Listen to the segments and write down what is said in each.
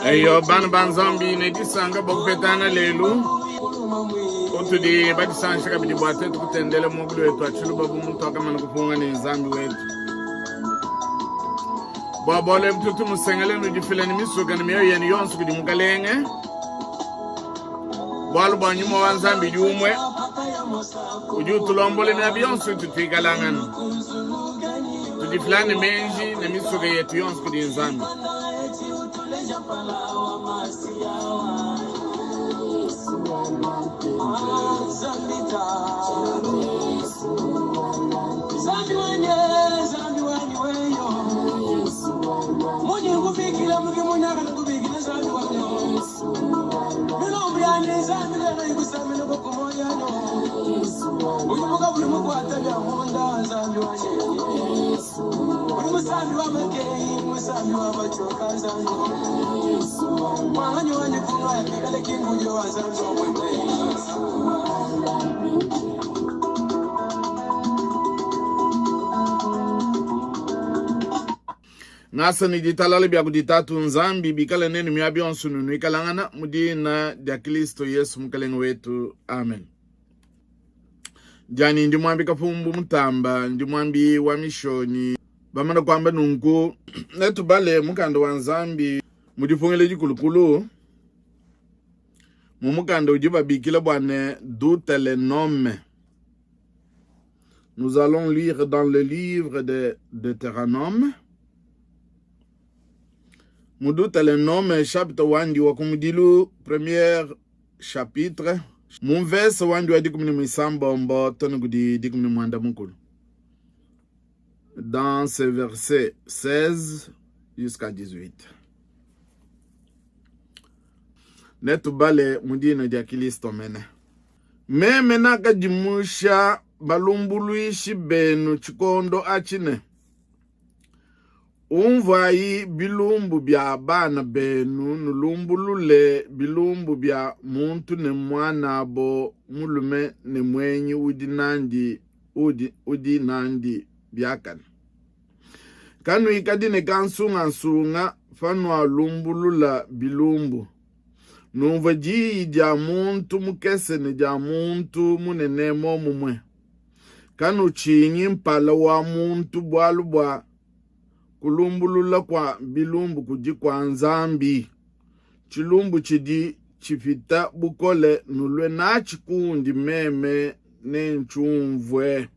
Eyo bana ba Nzambi ne disanka bua kupetana lelu utudi badisangisha kabidi bua tuetu kutendela muakulu wetu wa tshiluba bu mutuakamana kupunga ne Nzambi wetu. Bua bualu ebu tutu musengele nudifile ne misuka ne mioyo yenu yonso kudi Mukalenge, bualu bua nyuma wa Nzambi udi umue udi utulombola miaba yonso itu tuikalangana. Tudifila ne meji ne misuka yetu yonso kudi Nzambi. Ngasa ne ditalala bia kudi Tatu Nzambi bikale nenu miaba yonso nunuikalangana mu dina dia Kristo Yesu Mukalenge wetu. Amen. Dianyi ndi muambi Kapumbu Mutamba, ndi muambi wa mishonyi. Bamana kuamba nunku, netubale mukanda wa Nzambi mu dipungila dikulukulu mu mukanda udi babikila bua ne Deuteronome. Nous allons lire dans le livre de Deutéronome. Mu Deutéronome chapitre wandi wa kumudilu premier chapitre mu mvese wandi wa dikumi ne muisambombo to ne kudi dikumi ne muanda mukulu. Dans ce verset 16 jusqu'à 18. Netubale mu dina dia Kilisto mene. Meme nakadimusha balumbuluishi benu tshikondo atshi ne, Unvuayi bilumbu bia bana benu, nulumbulule bilumbu bia muntu ne muan'abo mulume ne muenyi udi n'andi udi, udi n'andi biakane. Kanuikadi ne kansungansunga panualumbulula bilumbu. Numvue diyi dia muntu mukese ne dia muntu munene momumue. Kanutshinyi mpala wa muntu, bualu bua kulumbulula kua bilumbu kudi kua Nzambi. Tshilumbu tshidi tshipita bukole, nulue natshi kundi meme, nentshiumvue.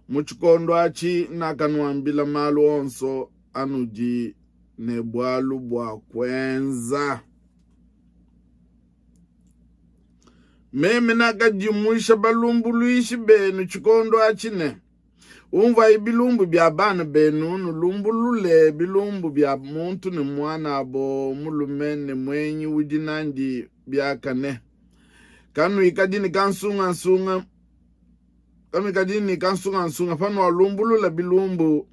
Mu tshikondo atshi nakanuambila malu onso anudi ne bualu bua kuenza. Meme nakadimuisha balumbuluishi benu tshikondo atshi ne, Unvuayi bilumbu bia bana benu, nulumbulule bilumbu bia muntu ne muan'abo mulume ne muenyi udi n'andi biakane. Kanuikadi ne kansungansunga, kanuikadi ne kansungansunga panualumbulula bilumbu.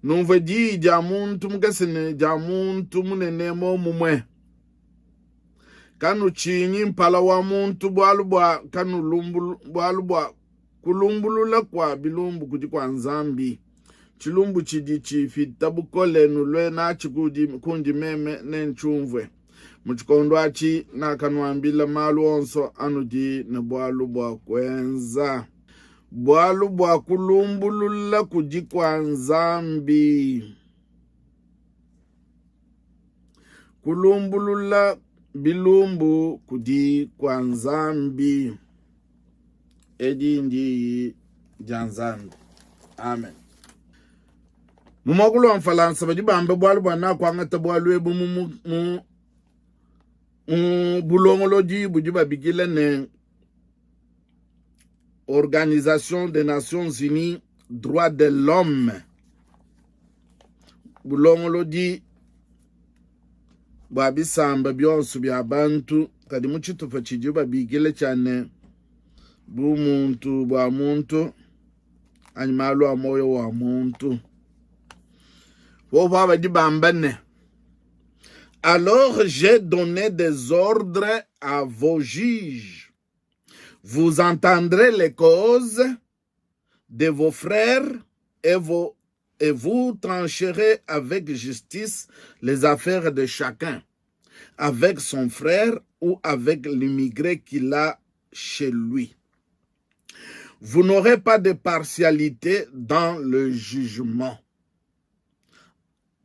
Numvue diyi dia muntu mukese ne dia muntu munene momumue. Kanutshinyi mpala wa muntu, bualu bua kanulumbulu, bualu bua kulumbulula kua bilumbu kudi kua Nzambi. Tshilumbu tshidi tshipita bukole, nulue natshi kudi, kundi meme, nentshiumvue. Mu tshikondo atshi nakanuambila malu onso anudi ne bualu bua kuenza. Bualu bua kulumbulula kudi kua Nzambi. Kulumbulula bilumbu kudi kua Nzambi. Edi ndiyi dia Nzambi. Amen. Mu muakulu wa Mfalansa badi bamba bualu bua nakuangata bualu ebu mu, mu, mu, mu bulongolodi budi babikila ne Organisation des Nations Unies droits de l'homme bulongolodi bua bisamba bionso bia bantu kadi mu tshitupa tshidi babikila tshia ne bumuntu bua muntu anyi malu a muoyo wa muntu bobo badi bamba ne alors j'ai donné des ordres à vos juges vous entendrez les causes. de vos frères et vos et vous trancherez avec justice les affaires de chacun, avec son frère ou avec l'immigré qu'il a chez lui. Vous n'aurez pas de partialité dans le jugement.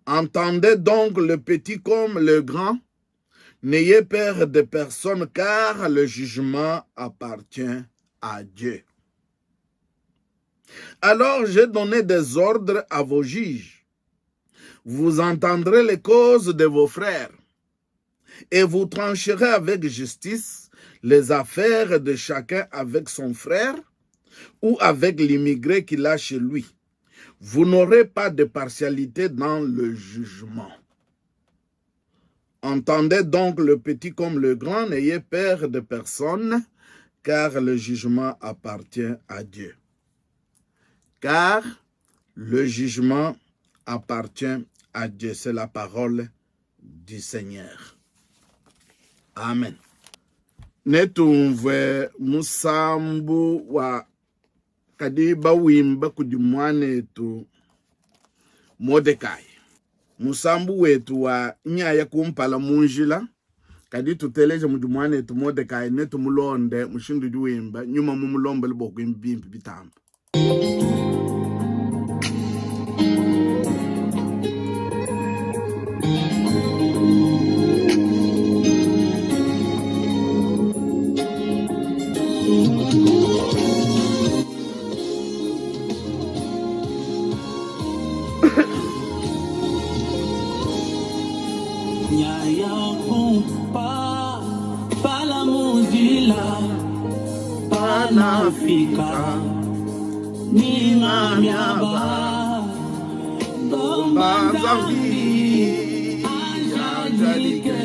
Entendez donc le petit comme le grand. N'ayez peur de personne, car le jugement appartient à Dieu. Alors j'ai donné des ordres à vos juges. Vous entendrez les causes de vos frères et vous trancherez avec justice les affaires de chacun avec son frère ou avec l'immigré qu'il a chez lui. Vous n'aurez pas de partialité dans le jugement. Entendez donc le petit comme le grand, n'ayez peur de personne, car le jugement appartient à Dieu. Car le jugement appartient à Dieu. C'est la parole du Seigneur. Amen. Netumvue musambu wa kadi bawimba kudi muanetu Modekai. Musambu wetu wa nyaya kumpala mu njila, kadi tuteleje mudi muanetu Modekai ne tumulonde mushindu udi wimba nyuma mumulombele bua kuimba bimpe bitamba. Panafika minga miaba lomba Nzambi ajalike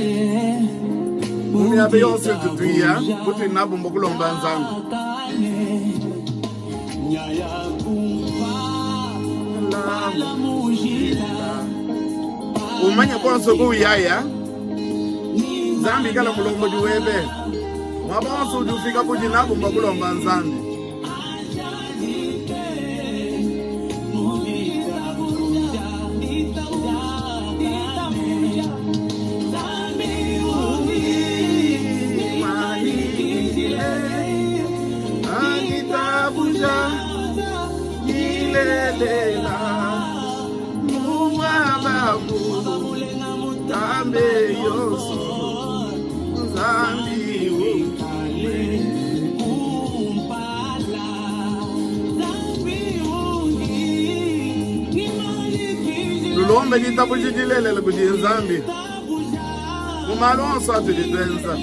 mu miaba yonso itutuya butudi nabu mbua kulomba Nzambi. Umanye konso kuuyaya Nzambi ikala mulombodi webe. Muaba wonso udi ufika budi nabu mbua kulomba Nzambi. Angitabuja milelela mumwababu tambe yonso Nzambi umwe. Tulombe ditabuja dilelela kudi Nzambi mu malu onso atudi tuenza.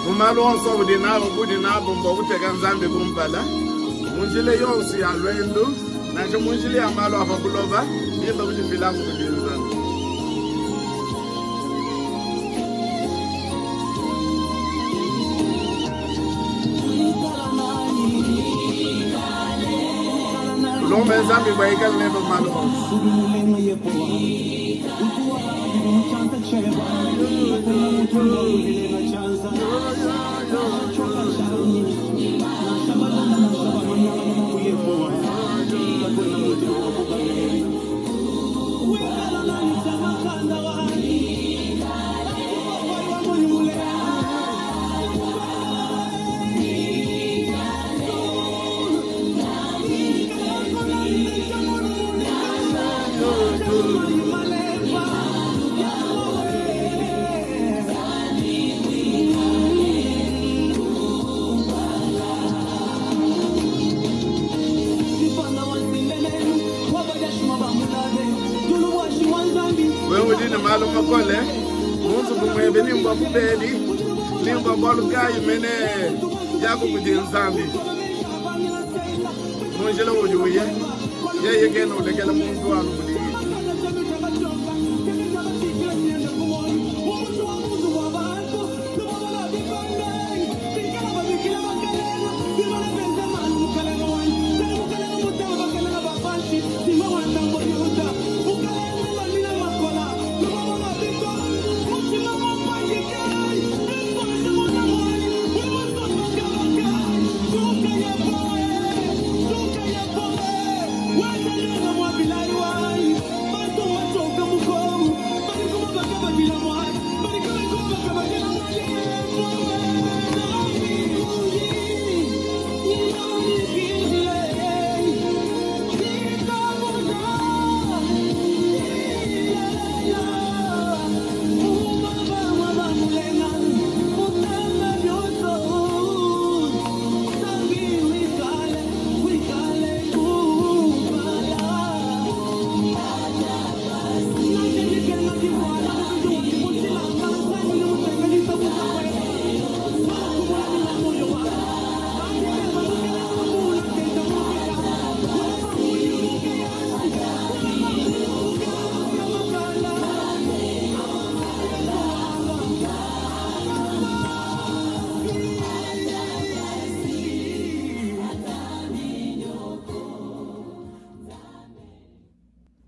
Mu malu onso audi nawu, budi nabu mbua kuteka Nzambi kumpala mu njila yonso ya luendu, nansha mu njila ya malu a pa buloba. Bimpe kudifilamu kudi Nzambi. Ulombe Nzambi bua ikale nebe mu malu onso. Wewe udi ne malu makole mu nzubu muebe ni mbua bubedi ni mbua bualu kayi mene, yaku kudi Nzambi mu njila udi uya, yeye kena ulekela muntu anu kudiye.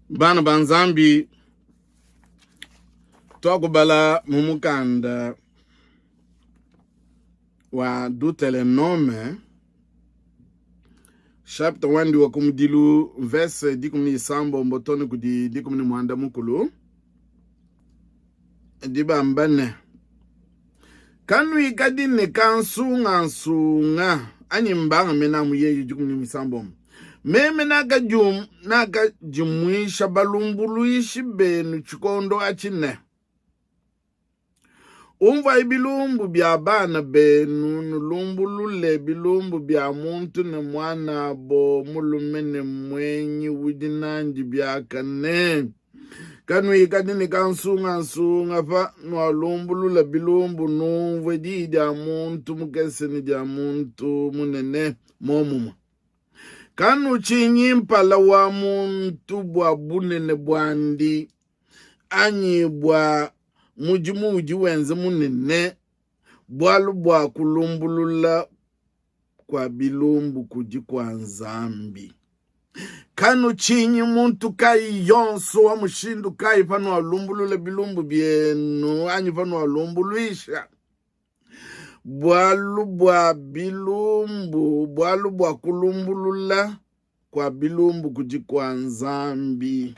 Bana ba Nzambi, tuakubala mu mukanda wa Deuteronome chapitre wandi wa kumudilu verse 16 tone kudi 13 dibamba ne kanuikadi ne kansungansunga anyi mbanga mena mu yeye 16 meme nakadimuisha balumbuluishi benu tshikondo atshi ne Umvuayi bilumbu bia bana benu, nulumbulule bilumbu bia muntu ne muanabo mulume ne muenyi udi nandi biakane. Kanuikadi ne kansungansunga pa nualumbulula bilumbu, numvue diyi dia muntu mukese ne dia muntu munene momumue. Kanutshinyi mpala wa muntu bua bunene buandi, anyi bua mudimu udi wenza munene, bualu bua kulumbulula kua bilumbu kudi kua Nzambi. Kanutshinyi muntu kayi yonso wa mushindu kayi panualumbulula bilumbu bienu anyi panualumbuluisha bualu bua bilumbu, bualu bua kulumbulula kua bilumbu kudi kua Nzambi.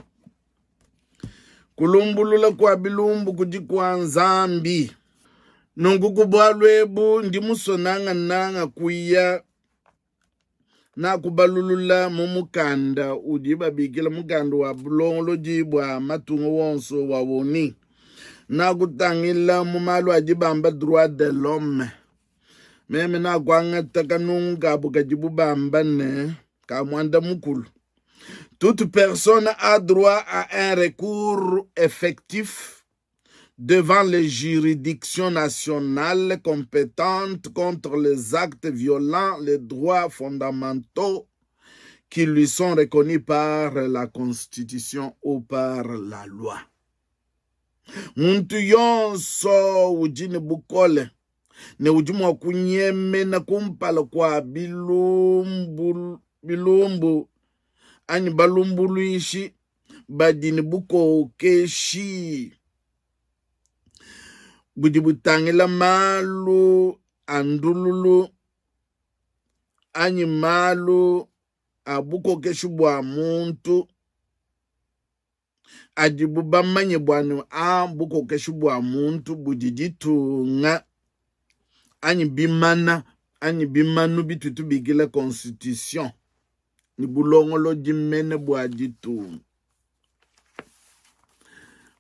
Kulumbulula kua bilumbu kudi kua Nzambi. Nunku ku bualu ebu ndi musue nangananga kuya nakubalulula mu mukanda udi babikila mukanda wa bulongolodi bua matunga wonso wa ONU. Nakutangila mu malu adi bamba droit de l'homme. Meme nakuangata kanungu kabu kadibu bamba ne ka muanda mukulu. Toute personne a droit à un recours effectif devant les juridictions nationales compétentes contre les actes violents les droits fondamentaux qui lui sont reconnus par la Constitution ou par la loi. Muntu yonso udi ne bukole ne udi mua kunyemena kumpala kua bilumbu, bilumbu anyi balumbuluishi badi ne bukokeshi budi butangila malu a ndululu anyi malu a bukokeshi bua muntu adibu bamanye bua ne a bukokeshi bua muntu budi ditunga anyi bimana anyi bimanu bitu tubikila constitution ne bulongolodi mene bua ditunga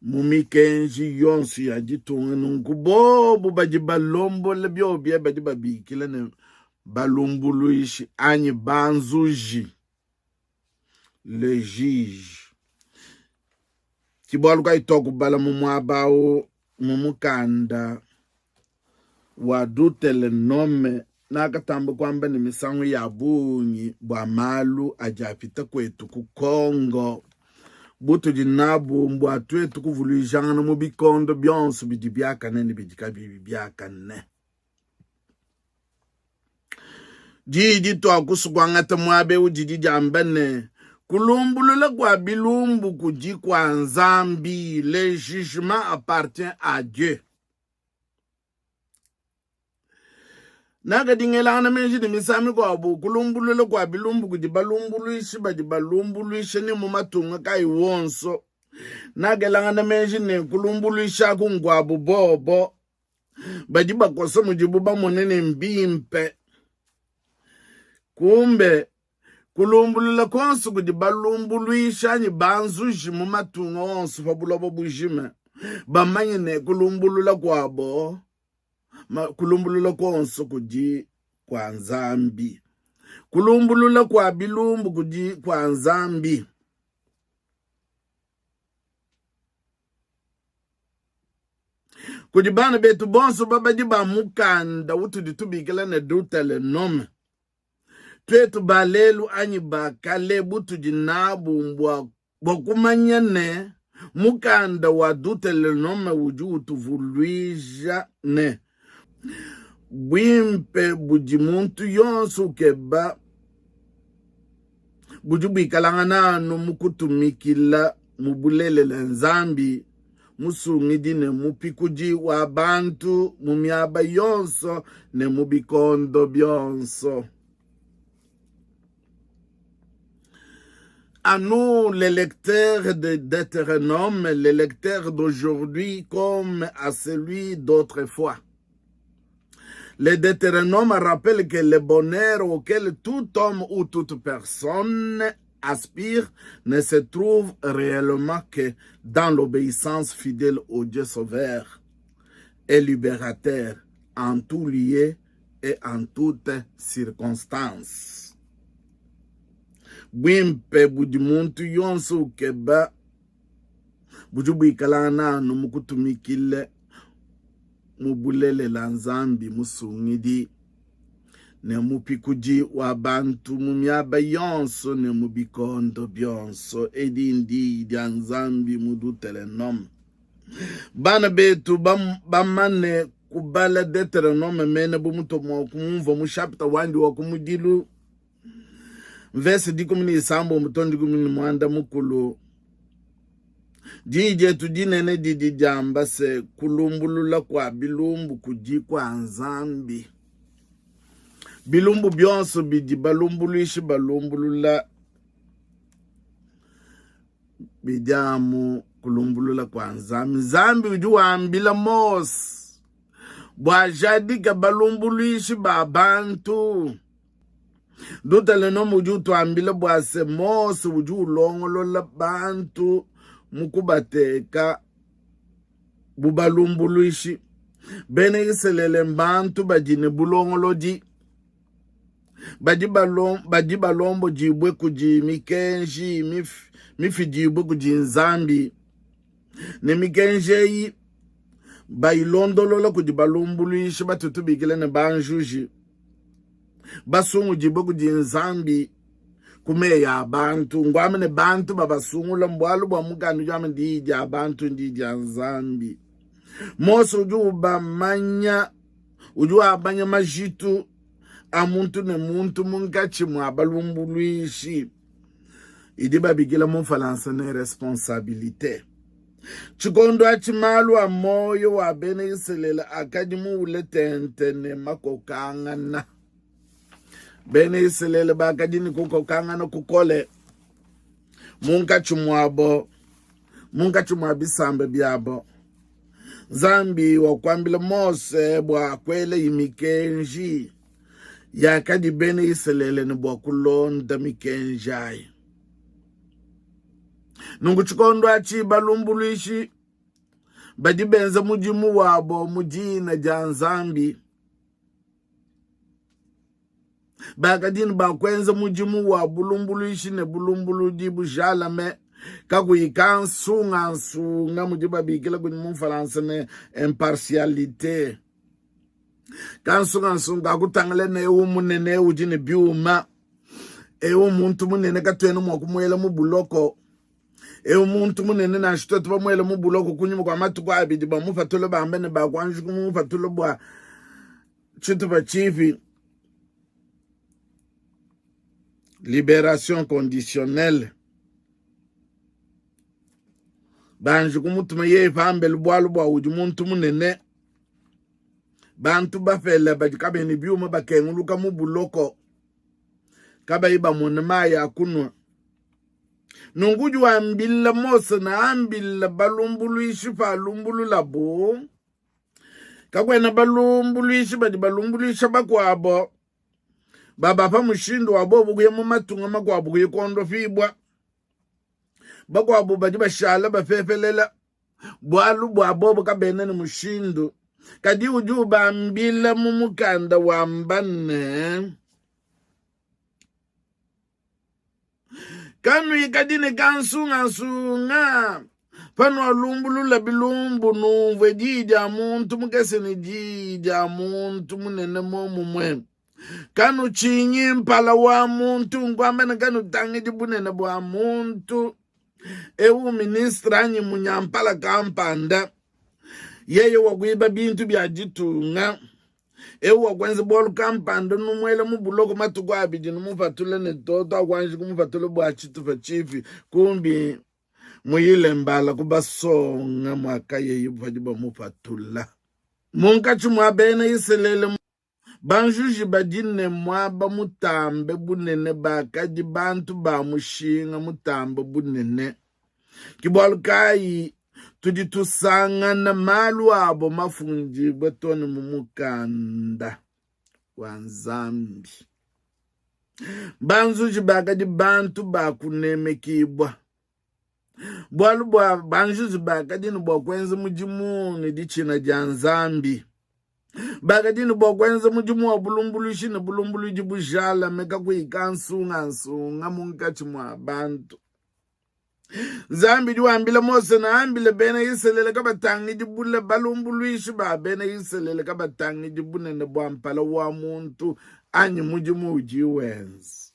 mu mikenji yonso ya ditunga. Nunku bobu badi balombola biobi badi babikila ne balumbuluishi anyi banzuji le juge. Ki bualu kayi tuakubala mu muaba au mu mukanda wa Dutelenome, nakatamba kuamba ne misangu ya bungi bua malu adi apita kuetu ku Congo butudi nabu mbua tuetu kuvuluijangana mu bikondo bionso bidi biakane ne bidi kabiyi biakane. Diyi dituakusu kuangata muaba eu didi diamba ne, kulumbulula kua bilumbu kudi kua Nzambi, le jugement appartient à Dieu. Nakadi ngelangana meji ne misangu mikuabu kulumbulula kua bilumbu kudi balumbuluishi badi balumbuluisha ni mu matunga kayi wonso. Nakelangana meji ne kulumbuluisha aku nkuabu bobo badi bakosa mudibu bamone ne mbimpe. Kumbe kulumbulula kuonso kudi balumbuluishi anyi banzuji mu matunga onso pa buloba bujima bamanye ne kulumbulula kuabo kulumbulula kuonso kudi kua Nzambi. Kulumbulula kua bilumbu kudi kua Nzambi. Kudi bana betu bonso babadi ba mukanda utudi tubikila ne Deuteronome, tuetu ba lelu anyi ba kale, butudi nabu mbua bua kumanya ne, mukanda wa Dutelonome udi utuvuluija ne, buimpe budi muntu yonso ukeba budi buikalangana anu mu kutumikila mu bulelela Nzambi, Musungidi ne Mupikudi wa bantu mu miaba yonso ne mu bikondo bionso. À nous, les lecteurs de Deutéronome, les lecteurs d'aujourd'hui comme à celui d'autrefois. Le Deutéronome rappelle que le bonheur auquel tout homme ou toute personne aspire ne se trouve réellement que dans l'obéissance fidèle au Dieu sauveur et libérateur en tout lieu et en toutes circonstances. Buimpe budi muntu yonso ukeba budi buikalangana anu mu kutumikila mu bulelela Nzambi Musungidi ne Mupikudi wa bantu mu miaba yonso ne mu bikondo bionso. Edi ndiyi dia Nzambi mu Dutelenome. Bana betu bamane kubala Deuteronome mene bu mutu mua kumumvua mu shapita wandi wa kumudilu, mvese 16 to 13, diyi dietu dinene didi diamba se kulumbulula kua bilumbu kudi kua Nzambi. Bilumbu bionso bidi balumbuluishi balumbulula bidi amu kulumbulula kua Nzambi. Nzambi udi wambila Mose bua ajadike balumbuluishi ba bantu. Deuteronome udi utuambila bua se Mose udi ulongolola bantu mu kubateka bu balumbuluishi. Bena Isalele mbantu badi ne bulongolodi, badi badi balombodibue kudi mikenji mifidibue kudi Nzambi, ne mikenji eyi bayilondolola kudi balumbuluishi batu tubikila ne banjuji basungudibue kudi Nzambi ku meyi a bantu. Nguame ne bantu babasungula mbualu bua mukanda udi wamba diyi dia bantu ndiyi dia Nzambi. Mose udi ubamanya udi wabanya majitu a muntu ne muntu munkatshi mua balumbuluishi, idi babikila mu Mfalansa ne responsabilite. Tshikondo atshi malu a muoyo wa bena Isalele akadi muule tente ne makokangana. Bena Isalele bakadi ne kukokangana kukole munkatshi muabo, munkatshi mua bisamba biabo. Nzambi wakuambila Mose bua kuela mikenji yakadi bena Isalele ne bua kulonda mikenji ayi. Nunku tshikondo atshi balumbuluishi badi benza mudimu wabo mu dina dia Nzambi bakadi ne ba kuenza mudimu wa bulumbuluishi ne bulumbuludi bujalame. kakuyi kansungansunga, mudi babikila kudi mu Mfalansa ne impartialite. Kansungansunga kakutangila ne eu munene udi ne biuma, eu muntu munene katuena mua kumuela mu buloko, eu muntu munene nansha tuetu bamuele mu buloko kunyima kua matuku abidi bamupatule bambe ne bakuanji kumupatula bua tshitupa tshipi. Liberation conditionnelle banji kumutuma yeye pambelu bualu bua udi muntu munene. Bantu bapele badi kabayi ne biuma bakenguluka mu buloko kabayi bamona mayi a kunua. Nunku udi wambila Mose ne ambila balumbuluishi palumbululabu, kakuena balumbuluishi badi balumbuluisha bakuabo babapa mushindu wa bobu kuya mu matunga makuabu kuya kuondopibua. Bakuabu badi bashala bapepelela bualu bua bobu kabena ne mushindu. Kadi udi ubambila mu mukanda wamba ne, Kanuikadi ne kansungansunga panualumbulula bilumbu, numvue diyi dia muntu mukese ne diyi dia muntu munene muomumue. Kanutshinyi mpala wa muntu, nkuamba ne kanutangidi bunene bua muntu eu ministre anyi munyampala kampanda, yeye wakuiba bintu bia ditunga eu wakuenza bualu kampanda numuele mu buloko matuku abidi numupatule ne toto akuanji kumupatula bua tshitupa tshipi kumbi muyile mbala kubasonga muakayeyi padi bamupatula munkatshi mua bena Isalele. Banjuji badi ne muaba mutambe bunene bakadi bantu ba mushinga mutambe bunene. Ke bualu kayi tudi tusangana malu abo mafundibue too ne mu mukanda wa Nzambi. Banzuji bakadi bantu ba kunemekibua, bualu bua banzuji bakadi ne bua kuenza mudimu ne ditshina dia Nzambi. Bakadi ne bua kuenza mudimu wa bulumbuluishi ne bulumbuluidi bujalame kakuyi kansungansunga munkatshi mua bantu. Nzambi udi wambila Mose ne ambile bena Isalele kabatangidi bule balumbuluishi ba bena Isalele kabatangidi bunene bua mpala wa muntu anyi mudimu udi wenza.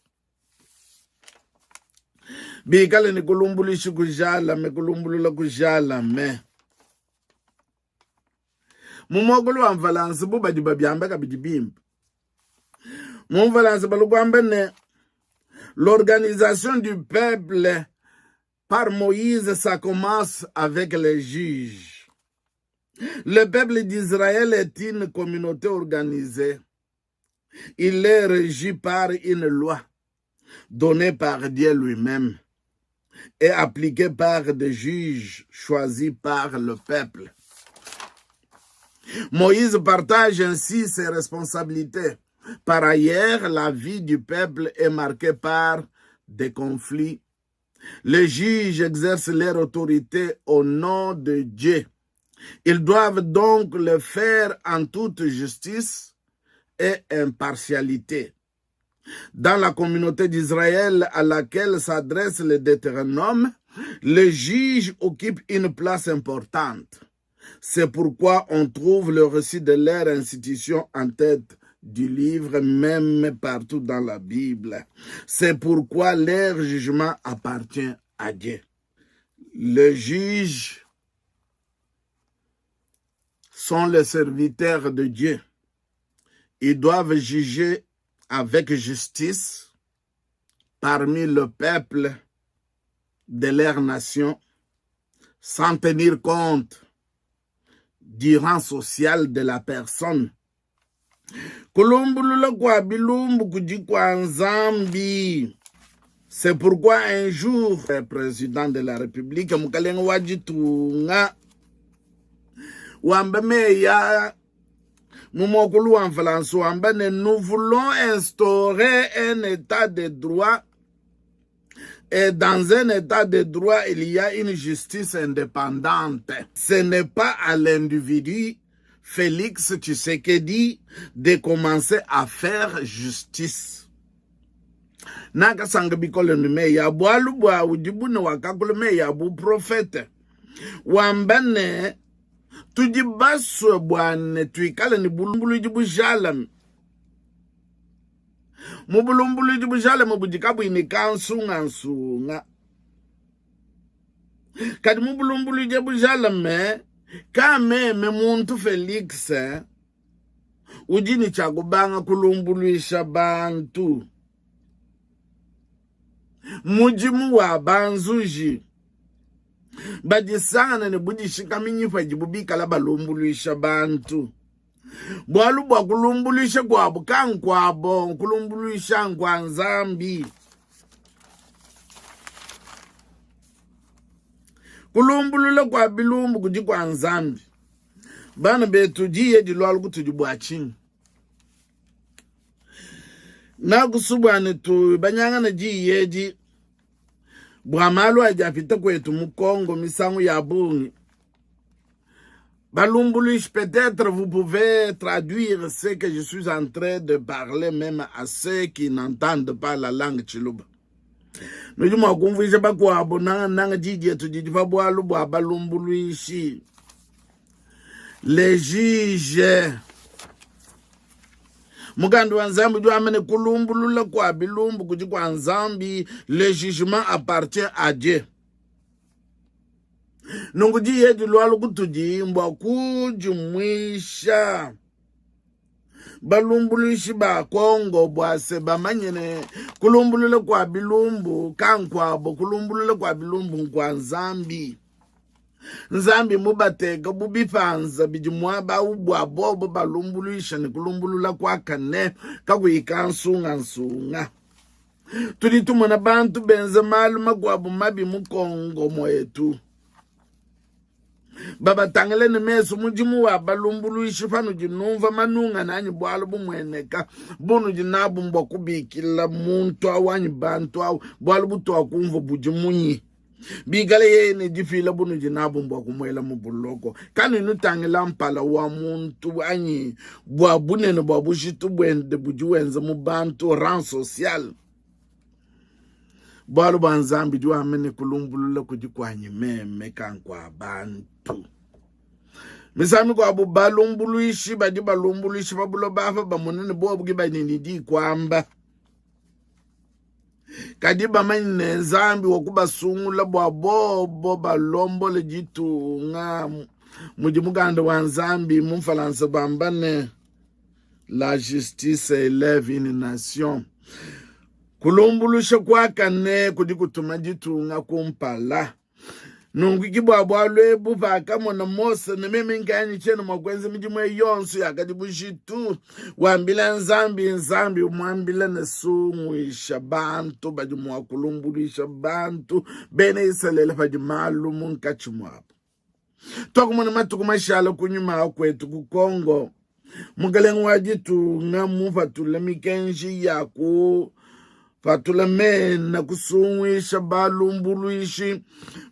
Bikale ne kulumbuluishi kujalame, kulumbulula kujalame. Mu muakulu wa Mfalansa bu badi babiamba kabidi bimpe. Mu Mfalansa bali kuamba ne l'organisation du peuple par Moïse ça commence avec les juges. Le peuple d'Israël est une communauté organisée. Il est régi par une loi donnée par Dieu lui-même et appliquée par des juges choisis par le peuple. Moïse partage ainsi ses responsabilités. Par ailleurs, la vie du peuple est marquée par des conflits. Les juges exercent leur autorité au nom de Dieu. Ils doivent donc le faire en toute justice et impartialité. Dans la communauté d'Israël à laquelle s'adresse le Deutéronome, les juges occupent une place importante. C'est pourquoi on trouve le récit de leur institution en tête du livre, même partout dans la Bible. C'est pourquoi leur jugement appartient à Dieu. Les juges sont les serviteurs de Dieu. Ils doivent juger avec justice parmi le peuple de leur nation sans tenir compte du rang social de la personne. Kulumbulula kua bilumbu kudi kua Nzambi. C'est pourquoi un jour, le président de la République, mukalenge wa ditunga, wamba meyi aa mu muakulu wa Mfalansa wamba ne, nous voulons instaurer un état de droit et dans un état de droit, il y a une justice indépendante. Ce n'est pas à l'individu Félix Tshisekedi de commencer à faire justice. Nakasanka bikole ne meyi a bualu bua udi bu ne wakakula meyi a buprofete wamba ne, tudi basue bua ne tuikale ne bulumbuluidi bujalame mu bulumbuluidi bujalame budi kabuyi ne kansungansunga kadi mu bulumbuluidi bujalame ka meme muntu Felix udi ne tshia kubanga kulumbuluisha bantu. Mudimu wa banzuji badisangana ne budishikaminyi padibu bikala balumbuluisha bantu. Bualu bua kulumbuluisha kuabu kankuabo, nkulumbuluisha nkua Nzambi. Kulumbulula kua bilumbu kudi kua Nzambi. Bana betu, diyi edi lualu kutudi bua tshinyi? Nakusubua ne tubanyangana diyi edi bua malu adi apita kuetu mu Congo misangu ya bungi. Balumbuluishi, peut-être vous pouvez traduire ce que je suis en train de parler même à ceux qui n'entendent pas la langue Tshiluba. Nudi mua kumvuija bakuabu nangananga diyi dietu didi pa bualu bua balumbuluishi. Les juges. Mukanda wa Nzambi udi wamba ne kulumbulula kua bilumbu kudi kua Nzambi, le jugement appartient à Dieu. Nunku diyi edi lualu kutudi mbua kudimuisha balumbuluishi ba Kongo bua se bamanye ne kulumbulula kua bilumbu kankuabo, kulumbulula kua bilumbu nkua Nzambi. Nzambi mubateka bu bipanza bidi muaba au bua bobo balumbuluisha ne kulumbulula kuakane kakuyi kansungansunga. Tudi tumona bantu benza malu makuabu mabi mu Kongo muetu, babatangile ne mesu. Mudimu wa balumbuluishi panudi numva manungana anyi bualu bumueneka bunudi nabu mbua kubikila muntu au anyi bantu au, bualu butuakumvua budi munyi? Bikala yeye ne dipila bunudi nabu mbua kumuela mu buloko. Kanuyi nutangila mpala wa muntu anyi bua bunene bua bujitu buende budi wenza mu bantu, rang social. Bualu bua Nzambi udi wamba ne kulumbulula kudi kuanyi meme kankua bantu. Misangu mikuabu balumbuluishi badi balumbuluisha pa buloba apa bamone ne bobu ke badi ne diyi kuamba. Kadi bamanye ne Nzambi wakubasungula bua bobo balombole ditunga. Mudi mukanda wa Nzambi mu Mfalansa bamba ne la justice eleve une nation. Kulumbuluisha kuakane kudi kutuma ditunga kumpala. Nunku ke bua bualu ebu pakamona Mose ne meme nkayanyi tshiena mua kuenza midimu eyi yonso yakadi bujitu, wambila Nzambi, Nzambi umuambila ne, sunguisha bantu badi mua kulumbuluisha bantu bena Isalele padi malu munkatshi muabu. Tuakumona matuku mashala kunyima kuetu ku Congo, mukalenge wa ditunga mupatule mikenji ya kupatula mena kusunguisha balumbuluishi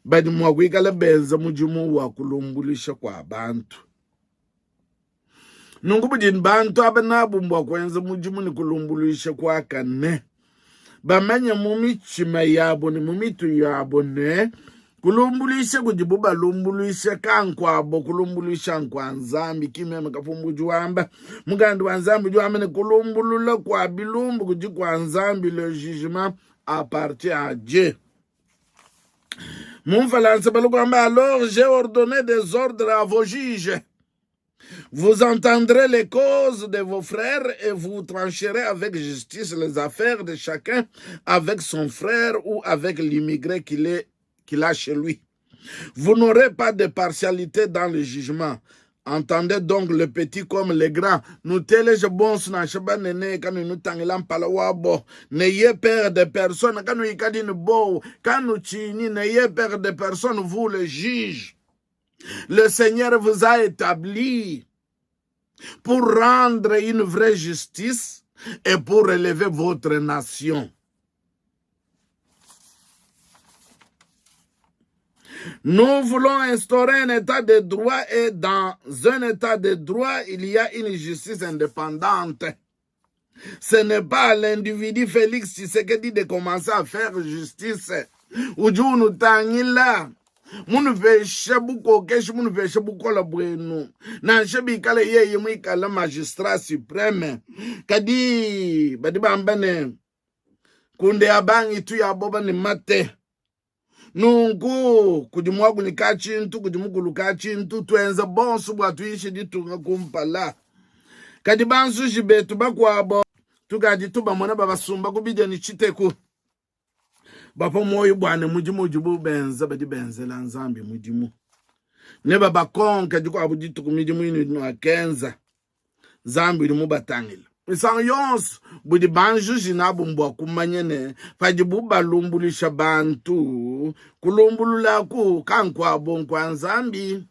badi mua kuikala benza mudimu wa kulumbuluisha kua bantu. Nunku budi bantu aba nabu mbua kuenza mudimu ne kulumbuluisha kuakane, bamanye mu mitshima yabo ne mu mitu yabo ne, kulumbuluisha kudibu balumbuluisha kankuabo, kulumbuluisha nkua Nzambi. Ki meme Kapumbu udi wamba. Mukanda wa Nzambi udi wamba ne, kulumbulula kua bilumbu kudi kua Nzambi, le jugement appartient à Dieu. Mu Mfalansa bali kuamba, alors j'ai ordonné des ordres à vos juges. Vous entendrez les causes de vos frères et vous trancherez avec justice les affaires de chacun avec son frère ou avec l'immigré qu'il qu'il a chez lui. Vous n'aurez pas de partialité dans le jugement. Entendez donc le petit comme le grand. Nuteleje bonso nansha banene kanuyi nutangila mpala wabo. N'ayez peur de personne kanuikadi ne bowa kanutshinyi. N'ayez peur de personne, vous le juge. Le Seigneur vous a établi pour rendre une vraie justice et pour élever votre nation. Nous voulons instaurer un état de droit et dans un état de droit, il y a une justice indépendante. Ce n'est pas à l'individu Félix Tshisekedi de commencer à faire justice. Udi unutangila munupesha bukokeshi, munupesha bukola buenu, nansha bikale yeye muikale magistrat supreme. Kadi badi bamba ne kunde ya bangi tu ya boba ne mate. Nunku kudi muakunyi ka tshintu, kudi mukulu ka tshintu, tuenza bonso bua tuyishe ditunga kumpala. Kadi banzuji betu bakuabo tukadi tubamona babasumba ku bidia ne tshiteku, bapua muoyo bua ne mudimu udibu benza badi benzela Nzambi mudimu, ne babakonka dikuabu dituku midimu inudi nuakenza. Nzambi udi mubatangile misangu yonso. Budi banjuji nabu mbua kumanya ne padibu balumbuluisha bantu, kulumbululaku kankuabo nkua Nzambi.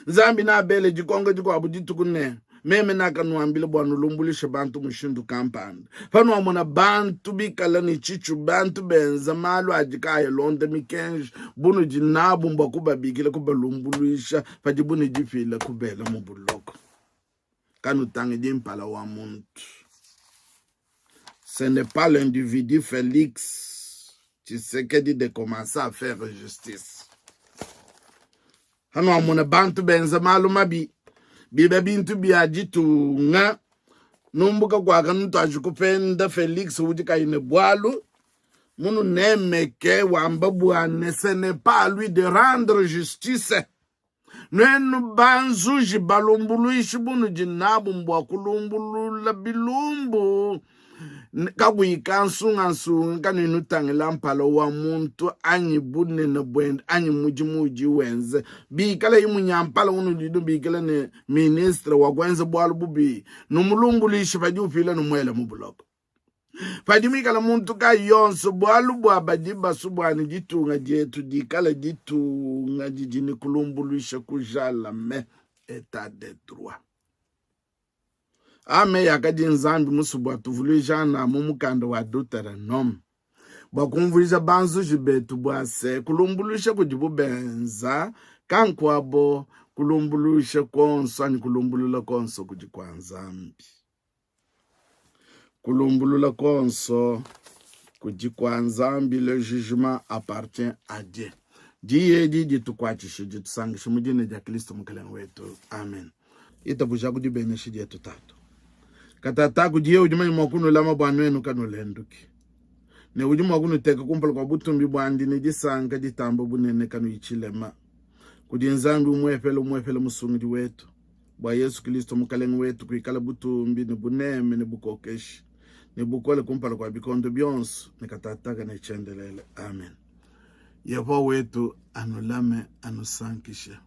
Nzambi nabele dikonka dikuabu dituku ne, Meme nakanuambila bua nulumbuluishe bantu mushindu kampanda. Panuamona bantu bikala ne tshitshu, bantu benza malu adi kaayi alonda mikenji, bunudi nabu mbua kubabikila kubalumbuluisha padibu ne dipila kubela mu buloko. Kanutangidi mpala wa muntu. Ce n'est pas l'individu Félix Tshisekedi de commencer à faire justice. Hanuamona bantu benza malu mabi, biba bintu bia ditunga, numbuka kuaka nutuaji kupenda Felix udi kayi ne bualu, mununemeke wamba bua ne ce n'est pas à lui de rendre justice. Nuenu banzuji balumbuluishi bunudi nabu mbua kulumbulula bilumbu kakuyi kansungansunga, kanuyi nutangila mpala wa muntu anyi bunene buende anyi mudimu udi wenza. Bikalayi munyampala unudi nubikila ne ministre wa kuenza bualu bubi, numulumbuluishe padi upila, numuele mu buloko. Padi muikala muntu kayi yonso, bualu bua badi basue bua ne ditunga dietu dikale ditunga didi ne kulumbuluisha kujalame, etat de droit. Aa meyi akadi Nzambi musue bua tuvuluijana mu mukanda wa Deuteronome bua kumvuija banzuji betu bua se kulumbuluisha kudibu benza kankuabo kulumbuluisha kuonso anyi kulumbulula kuonso kudi kua Nzambi. Kulumbulula kuonso kudi kua Nzambi, le jugement appartient à Dieu. Diyi edi ditukuatshishe, ditusankishe mu dina dia Kristo Mukelenge wetu. Amen. Itabuja ku dibenesha dietu Tatu. Katata kudiye udi manya mua kunulama bua nuenu kanulenduki, ne udi mua kunuteka kumpala kua butumbi buandi ne disanka ditamba bunene kanuyi tshilema. Kudi Nzambi umuepele umuepele Musungidi wetu, bua Yesu Kristo Mukalenge wetu kuikala butumbi ne buneme ne bukokeshi ne bukole kumpala kua bikondo bionso ne katataka ne tshiendelele. Amen. Yehowa wetu anulame, anusankishe.